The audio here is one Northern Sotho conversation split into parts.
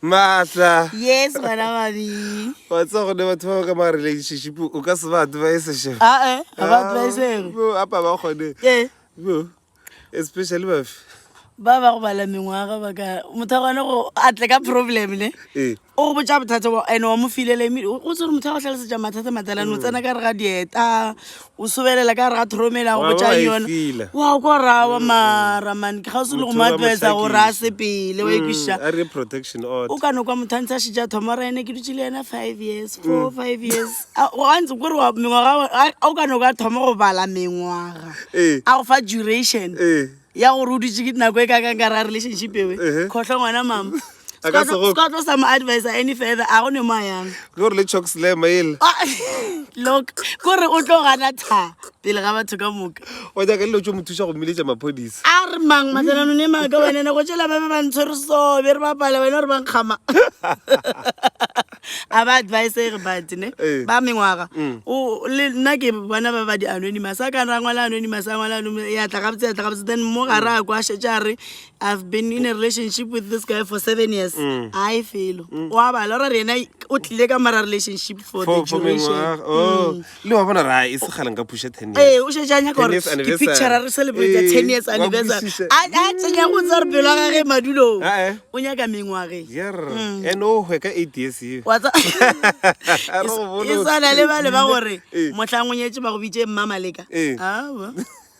Maatla. Yes, ngwana mami. Wa tseba gone batho ba ba ka ma relationship o ka se ba advise shem. Ah eh, ga ba advisege. Bo apa ba kgone. Eh. Bo especially bafe. Ba ba go bala mengwaga ba ka motho a gone go a tle ka problem ne. Eh. O go botša bothata bo and wa mo filela mme o tse gore motho a go hlalosetša mathata matalane o tsena ka re ga dieta o sobelela ka re ga thromela go Wa ba botša wa e yona. feel-a. Wa kwa rawa mara man ke kgauswi le go mo Motho wa advisa gore a mohlakiši. sepele wa ikwešiša. A re protection order. o ka no kwa motho a ntse a šetše a thoma ra ene ke dutše le yena 5 years 4 5 years A- wa ntse kore wa mengwaga a- o ka no ka thoma go bala mengwaga Ee. a go fa duration Ee. ya gore o dutše ke nako e ka kang ka ra relationship ewe Ehe. kgotlho ngwana mama A ka se go- se ka tlo sa mo advisa any further a go ne mo a yang Ke gore le choke slam ele. Ah, look kore o tlo gana tha pele ga batho ka moka O nyaka le tšo mo thuša go mmiletša maphodisa. a re mang matsalano ne maaka wena nako tšela ba be ba ntshwere so be re bapala wena gore ba nkgama a ba advisege but ne Ee. ba mengwaga O- le nna ke bona ba ba di-anonymous a ka ra ngwala anonymous a ngwala anonymous ya tla gabotse ya tla gabotse then mo gare a kwa šetše a re I've been in a relationship with this guy for 7 years. A e felo. Wa bala ora re yena o tlile ka mara relationship for the For duration. mengwaga. Oh. Le wa bona ra e se kgale nka pusha 10 years. Ee, o šetše a nyaka 10 gore years ke anniversary. picture re celebrate Ee, 10 years wa anniversary. kwešiša. A a tsenya go tsa re pelo ya gage madulong. Ah, eh. O nyaka mengwageng. Yerr. And o hwe ka 8 years eo. Wa tsa A re go E boloke. swana le bale ba gore Ee. mohlang o nyetše ba go bitše mmamaleka. Ee. Aowa.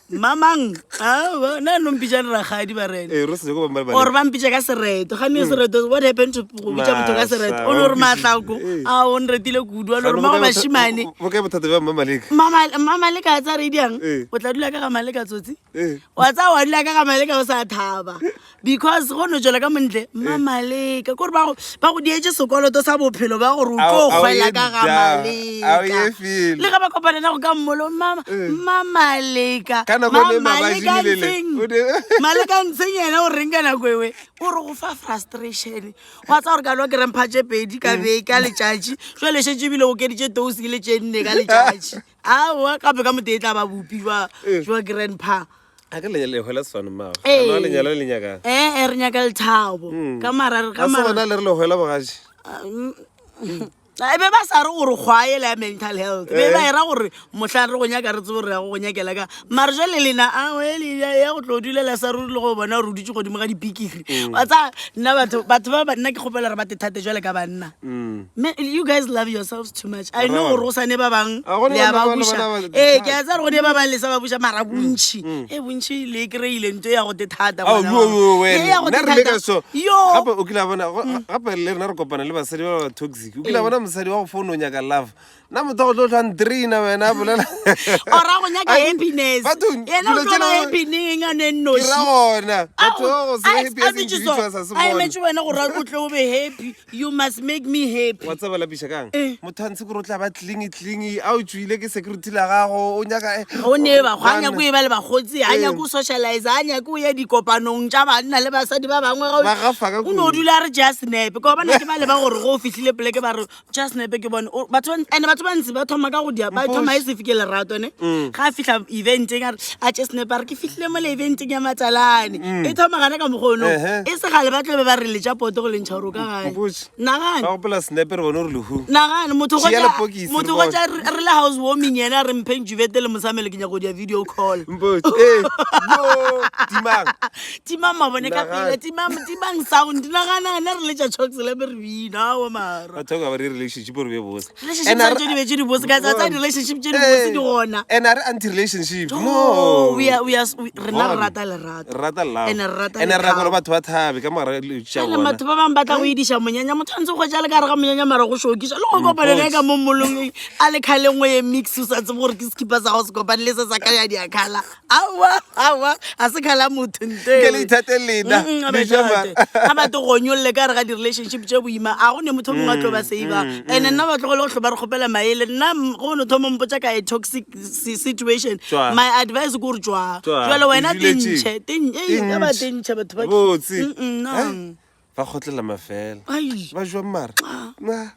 Mamang, aowa, nna no mpitša le rakgadi ba rena. Ee, re se nyako ba Or ba mpitša ka sereto. Ga ne sereto, what happened to go bitša motho ka sereto? O no re Maatla, matlako, ee. a o nretile kudu, a no re mmago bašemane. Bo kae bothata bja Mmamaleka? Mama Mmamaleka a tsa re diang? Ee. O tla dula ka ga Maleka tsotsi? Ee. Wa tsaya wa dula ka ga Maleka o sa thaba. Because go no tšwela ka montle, Mmamaleka, kore ba go ba go dietše sekoloto sa bophelo ba gore o A tlo o- a o kgwela ye ka ga da, a o ye Maleka. felo. Le ge ba kopana nago ka mmolo, mama Mmamaleka, Ka nako e le Mmamaleka mabadi lele. ntsheng. O ne- Maleka ntsheng yena o reng ka nako ewe? O re go fa frustration. Wa tsaya gore ka nwa grandpa tše pedi ka beke ka letšatši, jwale šetše ebile o okeditše toast le tše nne ka letšatši. Aowa, gape ka motee e tla ba bopi jwa jwa grandpa. A ke lenyalo lehwela sefane mmago. Ee. Ana lenyalo le nyakang. Ee, re nyaka lethabo. Ka mara ka Ga se mara. gona le re lehwela bogatši. E be ba sa re gore kgwa ele ya mental health. Be Eh. ba era gore mohlang re go nyaka re tsebe gore ya go go nyakela ka. Mara jwale lena a ele ya ya go tlo dulela sa ruri le go bona gore o dutše godimo ga dipikiri. Wa tsaya nna batho batho ba banna ke kgopela gore ba te thate jwale ka banna. Man, you guys love yourselves too much. I know gore go sa ne ba bang A gona le a banna ba ba le buša. bona ba Ee, ke thata. a tsaya gore go ne ba bang le sa ba buša mara bontši. E bontši le kry-ile ntho ya go te thata. Ao, ngwana yo, wa yo, me. wena. E ya go Nna te re leka thata. so. Yo. Gape o kile wa bona go- gape le rena re kopana le basadi ba ba toxic. O kile wa bona mosadi wa go founa o nyaka love. Nna motho wa go tlo hlwa ntraina wena a bolela. Or a go nyaka Ai, happiness. bathong, Yena o dilo tlo tše ba le- happy neng a ne Ke nnoši. ra gona. Batho ba go se A- happy a as dutše so, individuals ha se a bona. emetše wena gore o tle o be happy. You must make me happy. Wa tseba lapiša kang? Eh. Motho a ntse kore o tla ba clingy clingy, a o tšwile ke security la gago, o nyaka eh, Go ne ba ga Banna. nyako e ba le bakgotsi, ga Eh. nyako o socialize, ga nyako o ya dikopanong tša banna le basadi ba bangwe ga o- Ba gafa ka o no kudu. dula a re just snap. Ka gobane ke ba le ba gore go o fihlile poleke ba re just snap ke bone. O- Batho ba and batho ba ntsi ba thoma ka go dia, ba thoma e se fike lerato ne. Ga a fihla eventeng a re a tše snap a re ke fihlile mo le eventeng ya matsalane. E thoma gana ka mokgono. Ehe. E se gale ba tlo be ba re letša poto go le ntšha gore o ka gae. Mpotše. Nagana. Ba gopola snap re bone gore lehu. Nagana motho Tšea gotša lepokisi, motho re bone. gotša re re le house warming yena a re mpheng juvete le mosamelo ke nyaka go dia video call. Mpotše. Eh, yo, timang. Timang mabone ka Nagana. pele, timang timang sound. Nagana nna re letša chokes le be re bina aowa mara. Batho ba ka ba re relationship gore be bose. Relationship And a re- tsa tše di be tše di bose ka tsa tsa di-relationship tše di bose di gona. And a re anti relationship. No, No. we are we are we- rena re Gone. rata lerato. Re rata love. And re rata And re rata gore lethabo. batho ba thabe ka mogare ga dilo tša Jwale bona. batho ba bangwe ba tla go ediša monyanya motho a ntse go ja le ka gare ga monyanya mara go šokiša le go kopana le ka mo mmolong a le kgale nngwe ye mix o sa tsebe gore ke sekipa sa go se kopane le se sa ka ya diakhala aowa aowa a se khala motho nte Ke le ithate lena. Mm, Le ja mara. a ba te gonyolle ka gare ga di-relationship tše boima a go ne motho mongwe a tlo ba savang and-e nna ba tlogele go hlo ba re kgopela maele nna go no thoma mpotša ka a toxic situation Tšwa. my advice ke gore tšwa Tšwa. jale wena O duletše. tentšhe ee, ba Tentšhe. tentšhe batho ba Botse. Mm, no. Eh? Ba kgotlela mafela. Ai. Ba jwang mara? Nah.